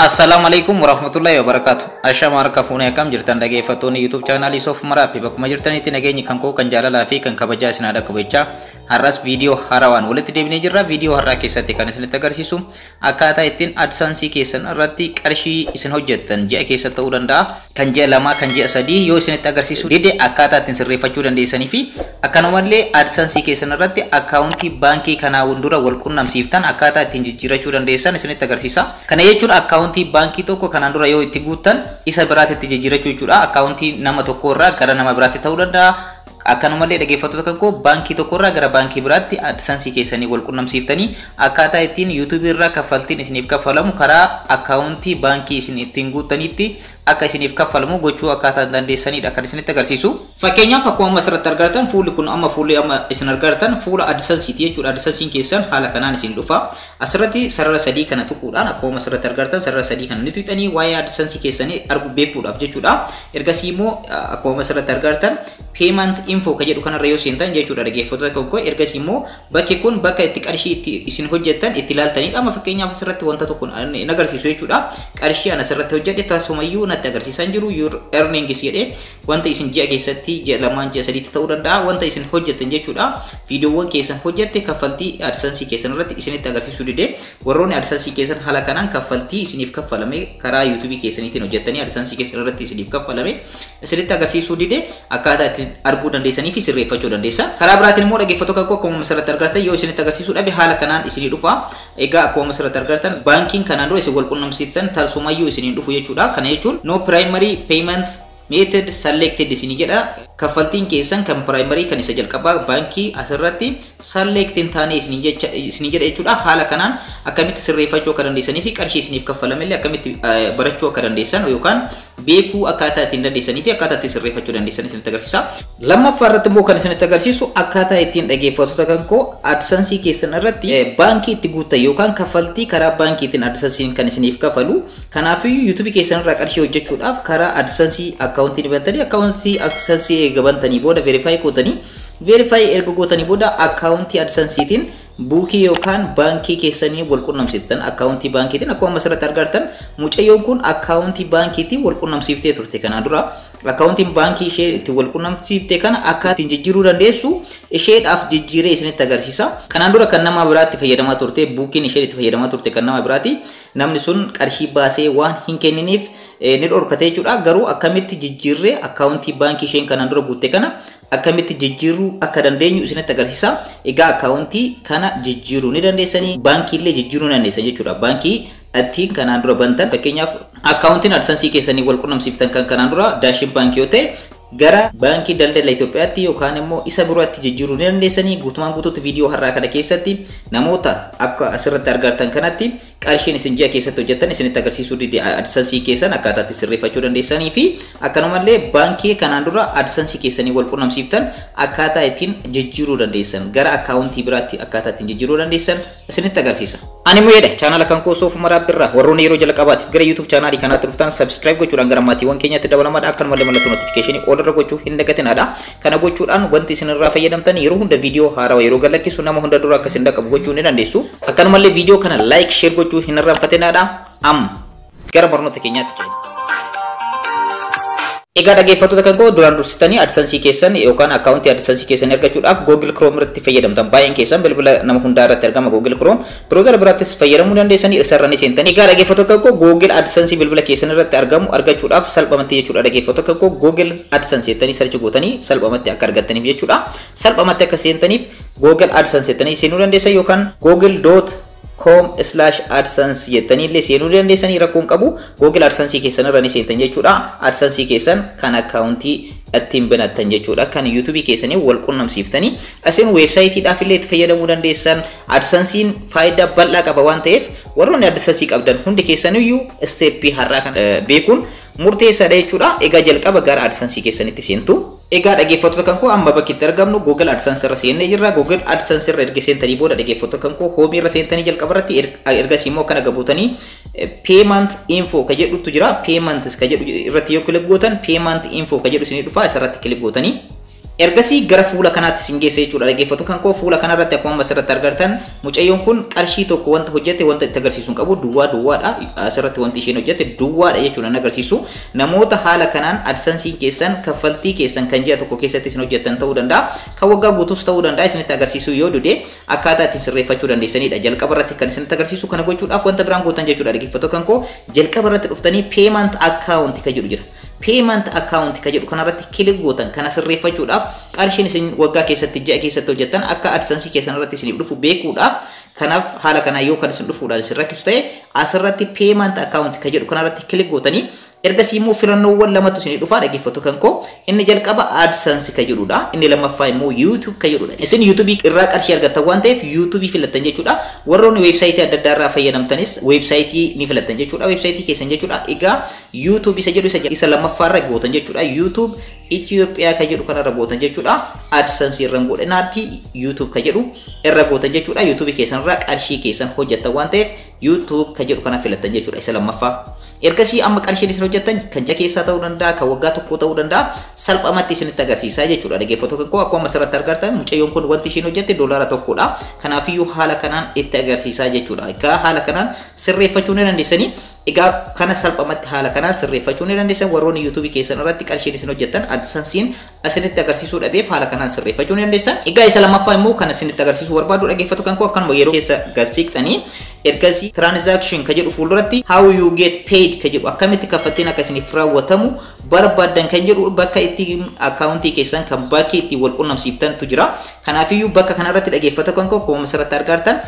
Assalaamu alaikum warahmatullahi wabarakatuh. Ashama harka fuunee, akkam jirtan dhaggeeffattoonni YouTube chaanaalii Soof Maraappi? Bakkuma jirtanitti nageenyi kan koo kan jaalalaa fi kan kabajaa isin haa dhaqqabu. Har'as viidiyoo haarawaan walitti deebinee jirra. Viidiyoo har'aa keessatti kan isinitti agarsiisu akkaataa ittiin AdSense keessan irratti qarshii isin hojjettan ji'a keessa ta'uu danda'a. Kan ji'a 2, kan ji'a 3 yoo isinitti agarsiisu dide akkaataa ittiin sirreeffachuu dandeessanii fi akkanumallee AdSense keessan irratti akkaawuntii baankii kanaa dura wal qunnamsiiftan akkaataa ittiin jijjiirachuu dandeessan isinitti agarsiisa. Kana jechuun akkaawuntii baankii tokko kanaan dura yoo itti guuttan isa biraatti itti jijjiirachuu jechuudha. Akkaawuntii nama tokko irraa gara nama biraatti ta'uu danda'a. Akkanumallee dhaggeeffattoota kan koo, baankii tokko irraa gara baankii biraatti AdSense keessanii wal qunnamsiiftanii akkaataa ittiin YouTube irraa kaffaltiin isiniif kaffalamu karaa akkaawuntii baankii isin ittiin guuttanitti akka isiniif kaffalamu gochuu akkaataa dandeessanidha kan isinitti agarsiisu. Fakkeenyaaf, akkuma amma asirratti argartan, fuulli kun amma fuulli amma isin argartan fuula AdSenseeti jechuudha. AdSensiin keessan haala kanaan isin dhufa. Asirratti sarara sadii kana tuquudhaan, akkuma asirratti argartan, sarara sadii kana ni tuqxanii waa'ee AdSense keessanii argu beekuudhaaf jechuudha. Ergasii immoo akkuma asirratti argartan payment info ka jedhu kanarra yoo seentan jechuudha, dhaggeeffattoota kan koo, ergasii immoo bakki kun bakka itti qarshii itti isin hojjettan itti ilaaltanidha. Amma fakkeenyaaf asirratti wanta tokko hin agarsiisu jechuudha. Qarshii ana asirratti hojjedhe tasumayyuu natti agarsiisaa jiru. Your earnings jedhee wanta isin ji'a keessatti, ji'a 2n, ji'a 3tti ta'uu danda'a, wanta isin hojjettan jechuudha. Viidiyoowwan keessan hojjette kaffaltii AdSense keessan irratti isinitti agarsiisuu dide. Warroonni AdSense keessan haala kanaan kaffaltii isiniif kaffalame karaa YouTube keessaniitiin hojjettanii AdSense keessan irratti isiniif kaffalame isinitti agarsiisuu dide akkaataa ittiin arguu dandeessanii fi sirreeffachuu dandeessa. Karaa biraatiin immoo, dhaggeeffattoota kan koo, akkuma asirratti argartan yoo isinitti agarsiisuu dhabe haala kanaan isinii dhufa. Egaa akkuma asirratti argartan baankiin kanaan dura isin wal qunnamsiiftan tasumayyuu isiniin dhufu jechuudha. Kana jechuun "No primary payment method selected" isinii jedha. Kaffaltiin keessan kan primary kan isa jalqabaa baankii asirratti select hin taane isinii jedha jechuudha. Haala kanaan akkamitti sirreeffachuu akka dandeessanii fi qarshii isiniif kaffalamellee akkamitti barachuu akka dandeessan yookaan beekuu akkaataa ittiin dandeessanii fi akkaataa ittiin sirreeffachuu dandeessan isinitti agarsiisa. Lammaffaa irratti immoo kan isinitti agarsiisu akkaataa ittiin, dhaggeeffattoota kan koo, AdSense keessan irratti baankii itti guuttan yookaan kaffaltii karaa baankiitiin AdSense kan isiniif kafalu. Kanaafiyyuu YouTube keessan irraa qarshii hojjechuudhaaf karaa AdSense akkaawuntii bantanii, akkaawuntii AdSense eega bantanii booda verify gootanii, verify erga gootanii booda akkaawuntii AdSenseetiin buukii yookaan baankii keessanii wal qunnamsiiftan akkaawuntii baankiitiin. Akkuma asirratti argartan mucayyoon kun akkaawuntii baankiitiin wal qunnamsiiftee turte kanaan dura. Akkaawuntiin baankii ishee itti wal qunnamsiifte kana akka ittiin jijjiiruu dandeessu isheedhaaf jijjiiree isinitti agarsiisa. Kanaan dura kan nama biraatti fayyadamaa turte, buukiin isheen itti fayyadamaa turte kan nama biraati. Namni sun qarshii baasee waan hin kenniniif ni dhorkate jechuudha. Garuu akkamitti jijjiirree akkaawuntii baankii isheen kanaan dura guutte kana akkamitti jijjiiruu akka dandeenyu isinitti agarsiisa. Egaa akkaawuntii kana jijjiiruu ni dandeessanii, baankiillee jijjiiruu ni dandeessan jechuudha. Baankii ittiin kanaan dura bantan, fakkeenyaaf akkaawuntiin AdSense keessanii wal qunnamsiiftan kan kanaan dura Daashin Baankii yoo ta'e, gara Baankii Daldala Itoophiyaatti yookaan immoo isa biraatti jijjiiruu ni dandeessanii. Guutumaan guutuutti viidiyoo har'aa kana keessatti namoota akka asirratti argartan kanatti qarshiin isin ji'a keessatti hojjettan isinitti agarsiisuu dide AdSense keessan akkaataa itti sirreeffachuu dandeessanii fi akkanumallee baankii kanaan dura AdSense keessanii wal qunnamsiiftan akkaataa ittiin jijjiiruu dandeessan, gara akkaawuntii biraatti akkaataa ittiin jijjiiruu dandeessan isinitti agarsiisa. Ani Muyeedha. Chaanala kan koo Soofuma Rabbirraa warroonni yeroo jalqabaatiif gara YouTube chaanaalii kanaatti dhuftan subscribe gochuudhaan gara maatiiwwan keenyaatti dabalamaadha. Akkanumallee mallattoo notification all irra gochuu hin dagatinaadha. Kana gochuudhaan wanti isin irraa fayyadamtan yeroo hunda viidiyoo haarawaa yeroo gadlakkisu nama hunda dura akka isin dhaqqabu gochuu ni dandeessu. Akkanumallee viidiyoo kana like, share gochuu hin irraanfatinaadha. Amma gara barnoota keenyaatti ceena. Egaa dhaggeeffattoota kan koo, duraan dursitanii AdSense keessan yookaan akkaawuntii AdSense keessan argachuudhaaf Google Chrome irratti fayyadamtan. Baay'een keessan bilbila nama hundaa irratti argama Google Chrome. Browser biraattis fayyadamuu dandeessanii, isarra ni seentan. Egaa dhaggeeffattoota kan koo, Google AdSense bilbila keessan irratti argamu argachuudhaaf salphumatti jechuudha, dhaggeeffattoota kan koo, Google AdSense jettanii search gootanii salphumatti akka argattaniif jechuudha. Salphumatti akka seentaniif Google AdSense jettanii seenuu dandeessan yookaan google.com/adsense jettanii illee seenuu dandeessanii, rakkoon qabu. Google AdSense keessan irra ni seentan jechuudha. AdSense keessan kan akkaawuntii ittiin banattan jechuudha. Kan YouTube keessanii wal qunnamsiiftanii isin weebsaayitiidhaaf illee itti fayyadamuu dandeessan. AdSense'n faayidaa bal'aa qaba waan ta'eef warroonni AdSense qabdan hundi keessaniyyuu step har'aa kan beekuun murteessaadha jechuudha. Egaa jalqaba gara AdSense keessanitti seentu. Egaa dhaggeeffattoota kan koo, amma bakki itti argamnu Google AdSense irra seennee jirra. Google AdSense irra erga seentanii booda, dhaggeeffattoota kan koo, home irra seentanii jalqaba irratti, ergasii immoo kana gabuutanii payment info ka jedhutu jira. Payments ka jedhu irratti yoo click gootan payment info ka jedhu isinii dhufa, isarratti click gootanii. Ergasii gara fuula kanaatti isin geessa jechuudha. Dhaggeeffattoota kan koo, fuula kanarratti akkuma asirratti argartan mucayyoon kun qarshii tokko wanta hojjette wanta itti agarsiisu hin qabu, duwwaa duwwaadha. Asirratti wanti isheen hojjette duwwaadha jechuudha hin agarsiisu. Namoota haala kanaan AdSensiin keessan, kaffaltii keessan kan ji'a tokko keessatti isin hojjettan ta'uu danda'a. Kan waggaa guutuus ta'uu danda'a, isinitti agarsiisu yoo dude akkaataa ittiin sirreeffachuu dandeessanidha. Jalqaba irratti kan isinitti agarsiisu, kana gochuudhaaf wanta biraan gootan jechuudha. Dhaggeeffattoota kan koo, jalqaba irratti dhuftanii payment account kan jedhu jira. Payment account kan jedhu kanarratti click gootan. Kana sirreeffachuudhaaf, qarshiin isin waggaa keessatti, ji'a keessatti hojjettan akka AdSense keessan irratti isiniif dhufu beekuudhaaf, kanaaf haala kanaa yoo kan isin dhufuudhaan isin rakkisu ta'e, asirratti payment account kan jedhu kanarratti click gootanii, ergasii immoo filannoowwan lamatu isinii dhufa. Dhaggeeffattoota kan koo, inni jalqaba AdSense kan jedhudha, inni lammaffaa immoo YouTube kan jedhudha. Isin YouTube irraa qarshii argattan waan ta'eef YouTube filattan jechuudha. Warroonni weebsaayitii adda addaa irraa fayyadamtanis weebsaayitii ni filattan jechuudha, weebsaayitii keessan jechuudha. Egaa YouTube isa jedhu isa lammaffaa irra gootan jechuudha. YouTube Itoophiyaa kan jedhu kanarra gootan jechuudha. AdSense irra hin godhinaatti, YouTube kan jedhu irra gootan jechuudha. YouTube keessan irraa qarshii keessan hojjettan waan ta'eef YouTube kan jedhu kana filattan jechuudha, isa lammaffaa. Ergasii amma qarshiin isin hojjettan kan ji'a keessaa ta'uu danda'a, kan waggaa tokkoo ta'uu danda'a, salphumatti isinitti agarsiisaa jechuudha. Dhaggeeffattoota koo, akkuma asirratti argartan mucayyoon kun wanti isheen hojjette $1dha. Kanaafiyyuu haala kanaan itti agarsiisaa jechuudha. Egaa haala kanaan sirreeffachuu ni dandeessanii. Egaa kana salphumatti haala kanaan sirreeffachuu ni dandeessan. Warroonni YouTube keessan irratti qarshiin isin hojjettan AdSensiin isinitti agarsiisuu dhabeef, haala kanaan sirreeffachuu ni dandeessan. Egaa isa lammaffaa immoo kan isinitti agarsiisuu barbaadu, dhaggeeffattoota kan koo, akkanuma yeroo keessa gad siqxanii, ergasii transaction ka jedhu fuulduratti how you get paid ka jedhu, akkamitti kaffaltiin akka isiniif raawwatamu barbaaddan kan jedhu, bakka itti akkaawuntii keessan kan baankii itti wal qunnamsiiftantu jira. Kanaafiyyuu bakka kanarratti, dhaggeeffattoota kan koo, akkuma asirratti argartan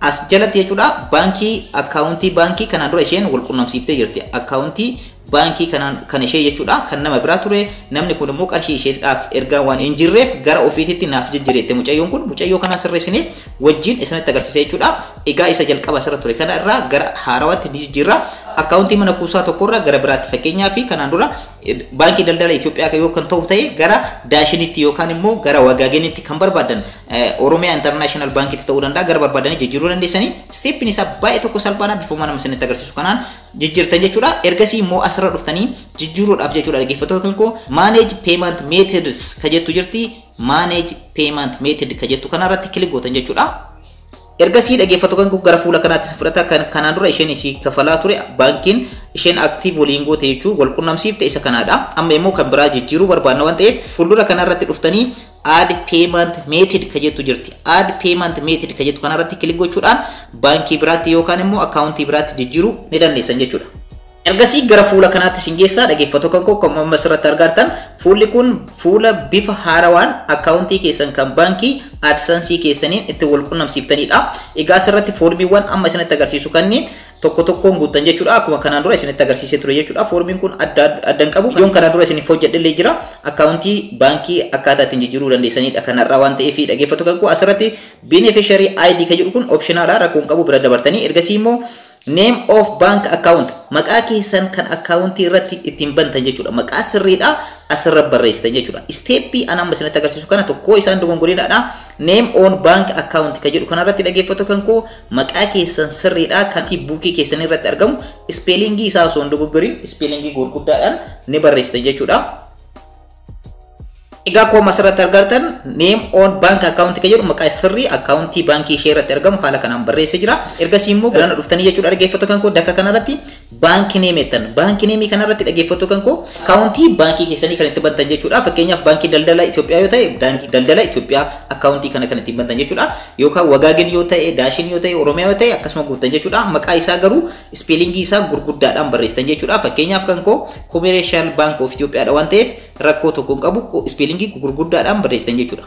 as jalatti jechuudha, baankii akkaawuntii baankii kanaan dura isheen wal qunnamsiiftee jirti. Akkaawuntii baankii kanaan kan ishee jechuudha, kan nama biraa ture, namni kun immoo qarshii isheedhaaf ergaa waan hin jirreef gara ofiititti naaf jijjiireette mucayyoon kun. Mucayyoo kana sirreessinee wajjin isinitti agarsiisa jechuudha. Egaa isa jalqaba asirra ture kana irraa gara haarawaatti ni jijjiirra. Akkaawuntii mana kuusaa tokkorraa gara biraatti, fakkeenyaa fi kanaan dura Baankii Daldala Itoophiyaa yoo kan ta'u ta'e gara Daashinitti yookaan immoo gara Wagaagenitti, kan barbaadan Oromiyaa International Baankitti ta'uu danda'a, gara barbaadanii jijjiiruu dandeessanii. Steeppiin isaa baay'ee tokko salphaadha. Bifuma nama isinitti agarsiisu kanaan jijjiirtan jechuudha. Ergasii immoo asirra dhuftanii jijjiiruudhaaf jechuudha, dhaggeeffattoota kan koo, manage payment methods ka jettu jirti. Manage payment method ka jettu kanarratti click gootan jechuudha. Ergasii, dhaggeeffattoota kan, gara fuula kanaatti fudhata. Kan kanaan dura isheen isii kafalaa ture, baankiin isheen active waliin goote jechuu, wal qunnamsiifte isa kanaadha. Amma immoo kan biraa jijjiiruu barbaadna waan ta'eef fuuldura kanarratti dhuftanii add payment method ka jettu jirti. Add payment method ka jettu kanarratti click gochuudhaan baankii biraatti yookaan immoo akkaawuntii biraatti jijjiiruu ni dandeessan jechuudha. Ergasii gara fuula kanaatti isin geessaa. Dhaggeeffattoota kan koo, kan amma asirratti argartan fuulli kun fuula bifa haarawaan akkaawuntii keessan kan baankii AdSensii keessaniin itti wal qunnamsiiftanidha. Egaa asirratti foormiiwwan amma isinitti agarsiisu kanneen tokko tokkoon guuttan jechuudha. Akkuma kanaan dura isinitti agarsiisee ture jechuudha. Foormiin kun adda adda hin qabu. Yoon kanaan dura isiniif hojjedhellee jira. Akkaawuntii baankii akkaataa ittiin jijjiiruu dandeessanidha. Kanarraa waan ta'eef, dhaggeeffattoota kan koo, asirratti beneficiary ID kan jedhu kun optionaladha. Rakkoon qabu, bira dabartanii, ergasii immoo name of bank account, maqaa keessan kan akkaawuntii irratti ittiin bantan jechuudha. Maqaa sirriidha asirra barreessitan jechuudha. Steeppii an amma isinitti agarsiisu kana tokko isaan dogongoriidha. Name on bank account kan jedhu kanarratti, dhaggeeffattoota kan koo, maqaa keessan sirriidha kan buukii keessan irratti argamu, spellingii isaa osoo hin dogongoriin, spellingii gurguddaadhaan ni barreessitan jechuudha. Egaa akkuma asirratti argartan name on bank account kan jedhu maqaa sirrii akkaawuntii baankii ishee irratti argamu haala kanaan barreessee jira. Ergasii immoo gara dhuftanii jechuudha, dhaggeeffattoota kan koo, dakka kanarratti bank name jettan. Bank name kanarratti, dhaggeeffattoota kan koo, akkaawuntii baankii keessanii kan itti bantan jechuudha. Fakkeenyaaf Baankii Daldala Itoophiyaa yoo ta'e, Baankii Daldala Itoophiyaa akkaawuntii kana kan ittiin bantan jechuudha. Yookaan Wagaagin yoo ta'e, Daashin yoo ta'e, Oromiyaa yoo ta'e akkasuma guuttan jechuudha. Maqaa isaa garuu spellingii isaa gurguddaadhaan barreessitan jechuudha. Fakkeenyaaf kan koo Commercial Bank of Itoophiyaadha waan ta'eef rakkoo tokko hin qabu, spellingii gurguddaadhaan barreessitan jechuudha.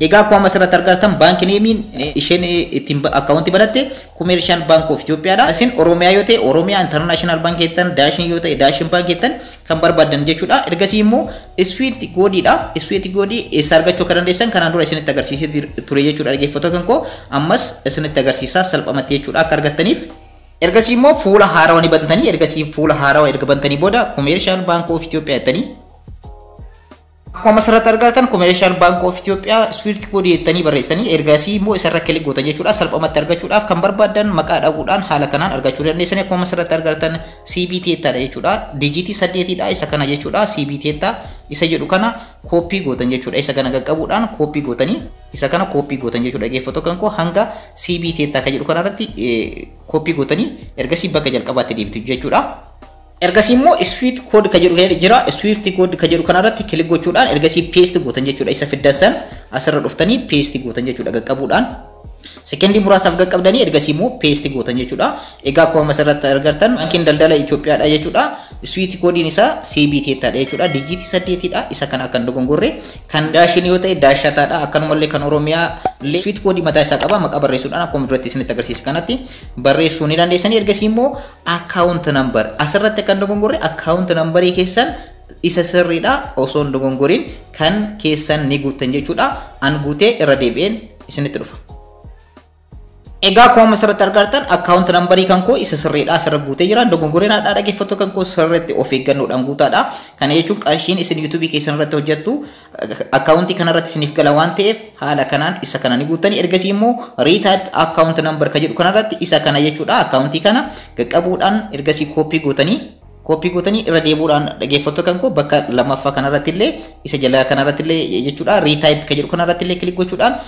Egaa akkuma asirratti argattan bank nameiin isheen ittiin akkaawuntii banatte Commercial Bank of Itoophiyaadha. Isin Oromiyaa yoo ta'e Oromiyaa International Bank jettan, Daashin yoo ta'e Daashin Bank jettan, kan barbaadan jechuudha. Ergasii immoo SWIFT codeiidha. SWIFT codeii eessa argachuu akka dandeessan kanaan dura isinitti agarsiisee ture jechuudha, dhaggeeffattoota kan koo, ammas isinitti agarsiisaa salphamatti jechuudha akka argattaniif. Ergasii immoo fuula haarawaa ni bantanii. Ergasii fuula haarawaa erga bantanii booda Commercial Bank of Itoophiyaa jettanii Akkuma asirratti argartan Commercial Bank of Ethiopia Swift code jettanii barreessanii ergasii immoo isarra click gootan jechuudha. Salphumatti argachuudhaaf kan barbaadan maqaa dhabuudhaan haala kanaan argachuu dandeessanii. Akkuma asirratti argartan CBT dha jechuudha. Dijitii 8dha isa kana jechuudha. CBT isa jedhu kana copy gootan jechuudha. Isa kana qaqqabuudhaan copy gootanii isa kana copy gootan jechuudha. Dhaggeeffattoota kan koo hanga CBT kan jedhu kanarratti copy gootanii ergasii bakka jalqabaatti deebitu jechuudha. Ergasii immoo Swift code kan jedhu jira. Swift code kan jedhu kanarratti click gochuudhaan ergasii paste gootan jechuudha. Isa fiddan san asirra dhuftanii paste gootan jechuudha qaqqabuudhaan. Sekendii muraasaaf qaqqabdanii ergasii immoo paste gootan jechuudha. Egaa akkuma asirratti argartan baankiin daldala Itoophiyaadha jechuudha. Swift koodiin isaa CBT dha jechuudha. Dijitii 8dha. Isa kana akka hin dogongorre kan Daashin yoo ta'e Daashataadha. Akkanumallee kan Oromiyaa illee Swift koodii mataa isaa qaba. Maqaa barreessuudhaan akkuma duratti isinitti agarsiise kanatti barreessuu ni dandeessanii. Ergasii immoo account number asirratti akka hin dogongorre account numberii keessan isa sirriidha osoo hin dogongoriin kan keessan ni guuttan jechuudha. An guutee irra deebi'een isinitti dhufa. Egaa akkuma asirratti argartan account numberii kan koo isa sirriidha asirra guutee jira. Dogongoreen haadhaa dhaggeeffattoota kan koo sirriitti of eeggannoodhaan guutaadha. Kana jechuun qarshiin isin YouTubeii keessan irratti hojjettu akkaawuntii kanarratti isiniif gala waan ta'eef haala kanaan isa kana ni guuttanii. Ergasii immoo retype account number kan jedhu kanarratti isa kana jechuudha. Akkaawuntii kana qaqqabuudhaan ergasii copy gootanii irra deebuudhaan dhaggeeffattoota kan koo bakka lammaffaa kanarratti illee isa jalaa kanarratti illee jechuudha. Retype kan jedhu kanarratti illee click gochuudhaan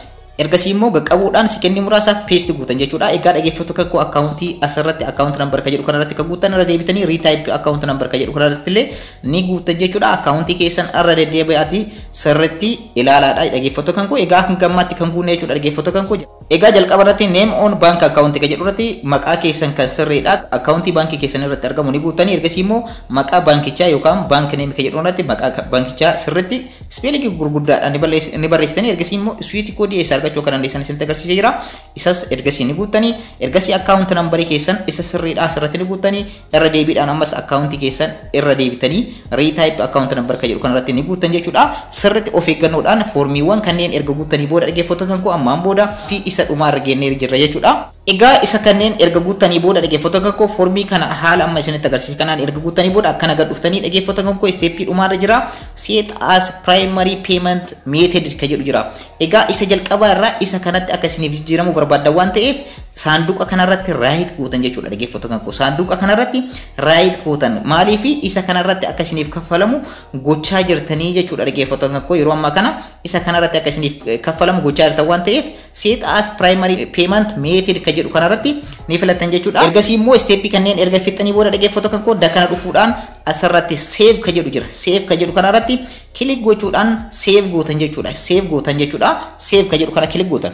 ergasii immoo qaqqabuudhaan sekendii muraasaaf paste gootan jechuudha. Egaa dhaggeeffattoota kan koo akkaawuntii asirratti account number kan jedhu kanarratti kan guutan irra deebitanii retype account number kan jedhu kanarratti illee ni guutan jechuudha. Akkaawuntii keessan irra deddeebi'atii sirriitti ilaalaadha dhaggeeffattoota kan koo. Egaa hanga ammaatti kan guunne jechuudha dhaggeeffattoota kan koo. Egaa jalqaba irratti name on bank account kan jedhu irratti maqaa keessan kan sirriidha. Akkaawuntii baankii keessan irratti argamu ni guutanii. Ergasii immoo maqaa baankichaa yookaan bank name kan jedhu irratti maqaa baankichaa sirriitti spellingii gurguddaadhaan ni barreessitanii. Ergasii immoo swift koodii eessa argachuu akka dandeessan isinitti agarsiisee jira. Isas ergasii ni guuttanii. Ergasii account numberii keessan isa sirriidha asirratti ni guuttanii. Irra deebiidhaan ammas akkaawuntii keessan irra deebitanii retype account number kan jedhu kanarratti ni guuttan jechuudha. Sirriitti of eeggannoodhaan foormiiwwan kanneen erga guuttanii booda dhaggeeffattoota kan koo ammaan booda fi isa dhumaa irra geennee jirra jechuudha. Egaa isa kanneen erga guuttanii booda dhaggeeffattoota kan koo foormii kana haala amma isinitti agarsiise kanaan erga guuttanii booda akkana gad dhuftanii dhaggeeffattoota kan koo steppii dhumaarra jira. Set as primary payment method kan jedhu jira. Egaa isa jalqabaa irraa isa kanatti akka isiniif jijjiiramu barbaaddan waan ta'eef saanduqa kanarratti right gootan jechuudha dhaggeeffattoota kan koo. Saanduqa kanarratti right gootan maaliif isa kanarratti akka isiniif kaffalamu gochaa jirtanii jechuudha dhaggeeffattoota kan koo. Yeroo ammaa kana isa kanarratti akka isiniif kaffalamu gochaa jirtan waan ta'eef set as primary payment method kan jedhu kanarratti ni filattan jechuudha. Ergasii immoo steppii kanneen erga fixxanii booda dhaggeeffattoota kan koo kana dhufuudhaan asirratti save kan jedhu jira. Save kan jedhu kanarratti click gochuudhaan save gootan jechuudha. Save gootan jechuudha. Save kan jedhu kana click gootan.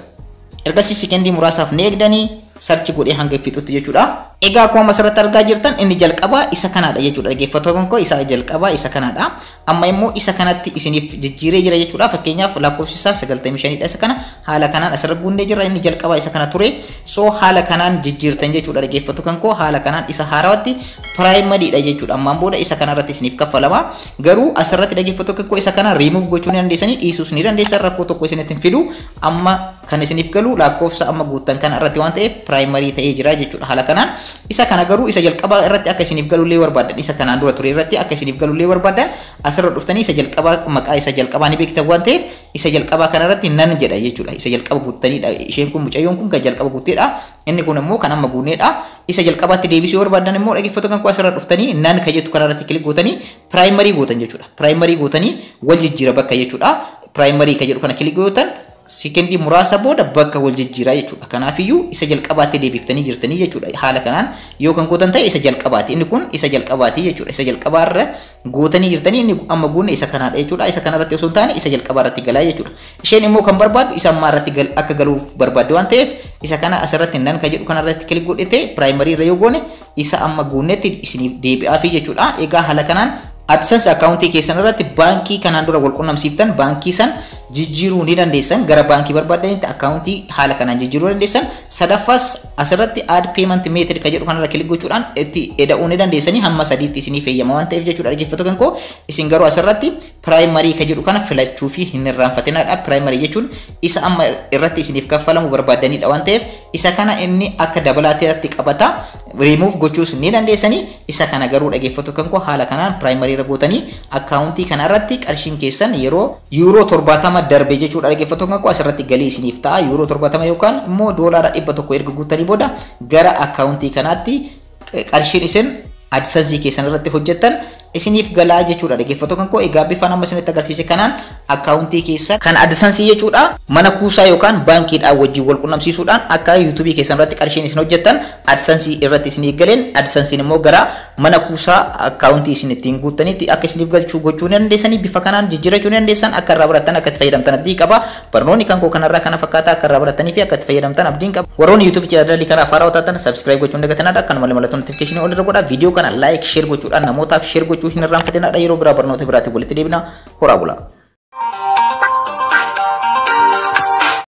Ergasii sekendii muraasaaf ni eegdanii search godhee hanga fixutti jechuudha. Egaa akkuma asirratti argaa jirtan inni jalqabaa isa kanaadha jechuudha. Dhaggeeffattoota kan koo isa jalqabaa isa kanaadha. Amma immoo isa kanatti isiniif jijjiiree jira jechuudha. Fakkeenyaaf lakkoofsi isaa 95 dha isa kana haala kanaan asirra guunnee jira. Inni jalqabaa isa kana ture. So haala kanaan jijjiirtan jechuudha dhaggeeffattoota kan koo. Haala kanaan isa haarawatti primary dha jechuudha. Ammaan booda isa kanarratti isiniif kaffalama. Garuu asirratti dhaggeeffattoota kan koo isa kana remove gochuu ni dandeessanii dhiisuus ni dandeessan rakkoo tokko isinitti hin fidu. Amma kan isiniif galu lakkoofsa amma guuttan kana irratti waan ta'eef primary ta'ee jira jechuudha haala kanaan. Isa kana garuu isa jalqabaa irratti akka isiniif galullee barbaadan isa kanaan dura ture irratti akka isiniif galullee barbaadan asirra dhuftanii isa jalqabaa maqaa isa jalqabaa ni beektan waan ta'eef isa jalqabaa kana irratti nan jedha jechuudha. Isa jalqaba guuttanidha. Isheen kun mucayyoon kun kan jalqaba guutteedha. Inni kun immoo kan amma guunneedha. Isa jalqabaatti deebisuu barbaadan immoo dhaggeeffattoota kan koo asirra dhuftanii none kan jettu kana irratti click gootanii primary gootan jechuudha. Primary gootanii wal jijjiira bakka jechuudha. Primary kan jedhu kana click gootan sekendii muraasa booda bakka wal jijjiiraa jechuudha. Kanaafiyyuu isa jalqabaatti deebiftanii jirtanii jechuudha. Haala kanaan yoo kan gootan ta'e isa jalqabaati. Inni kun isa jalqabaati jechuudha. Isa jalqabaarra gootanii jirtanii inni amma guunne isa kanaadha jechuudha. Isa kanarratti osoo hin taane isa jalqabaarratti galaa jechuudha. Isheen immoo kan barbaaddu isa ammaarratti akka galuuf barbaadde waan ta'eef isa kana asirratti none kan jedhu kanarratti click godhete primary irra yoo goone isa amma guunnetti isiniif deebi'aafi jechuudha. Egaa haala kanaan AdSense akkaawuntii keessan irratti baankii kanaan dura wal qunnamsiiftan baankii san jijjiiruu ni dandeessan gara baankii barbaadanitti akkaawuntii haala kanaan jijjiiruu dandeessan. Sadaffaas asirratti add payment method kan jedhu kanarra click gochuudhaan itti eda'uu ni dandeessanii hamma sadiitti isiniif eeyyama waan ta'eef jechuudha dhaggeeffattoota kan koo. Isin garuu asirratti primary kan jedhu kana filachuu fi hin irraanfatinaadha. Primary jechuun isa amma irratti isiniif kaffalamu barbaadanidha waan ta'eef isa kana inni akka dabalaatti irratti qabata. Remove gochuus ni dandeessanii. Isa kana garuu dhaggeeffattoota kan koo, haala kanaan primary irra gootanii akkaawuntii kana irratti qarshiin keessan yeroo yuuroo 70 darbe jechuudha, dhaggeeffattoota kan koo, asirratti galii isiniif ta'a. Yuuroo 70 yookaan immoo doolaara 100 erga guuttanii booda gara akkaawuntii kanaatti qarshiin isin AdSense keessan irratti hojjettan isiniif galaa jechuudha, dhaggeeffattoota kan koo. Egaa bifa nama isinitti agarsiise kanaan akkaawuntii keessa kan AdSense jechuudha mana kuusaa yookaan baankiidhaan wajjin wal qunnamsiisuudhaan akka YouTubeii keessan irratti qarshiin isin hojjettan AdSense irratti isiniif galeen, AdSense immoo gara mana kuusaa akkaawuntii isin ittiin guuttanitti akka isiniif galchuu gochuu ni dandeessanii. Bifa kanaan jijjiirachuu ni dandeessan. Akka irraa barattan, akka itti fayyadamtan abdii qaba. Barnoonni kan koo kanarraa kana fakkaata. Akka irraa baratanii fi akka itti fayyadamtan abdiin qaba. Warroonni YouTube chaanalii kanaaf haaraa taatan subscribe gochuun dagatanadha. Akkanuma mallattoo notification ol irra godha. Viidiyoo kana like, share gochuudhaan namootaaf share gochuu hin irraanfatinadha. Yeroo biraa barnoota biraatti walitti deebina. Horaa bulaa.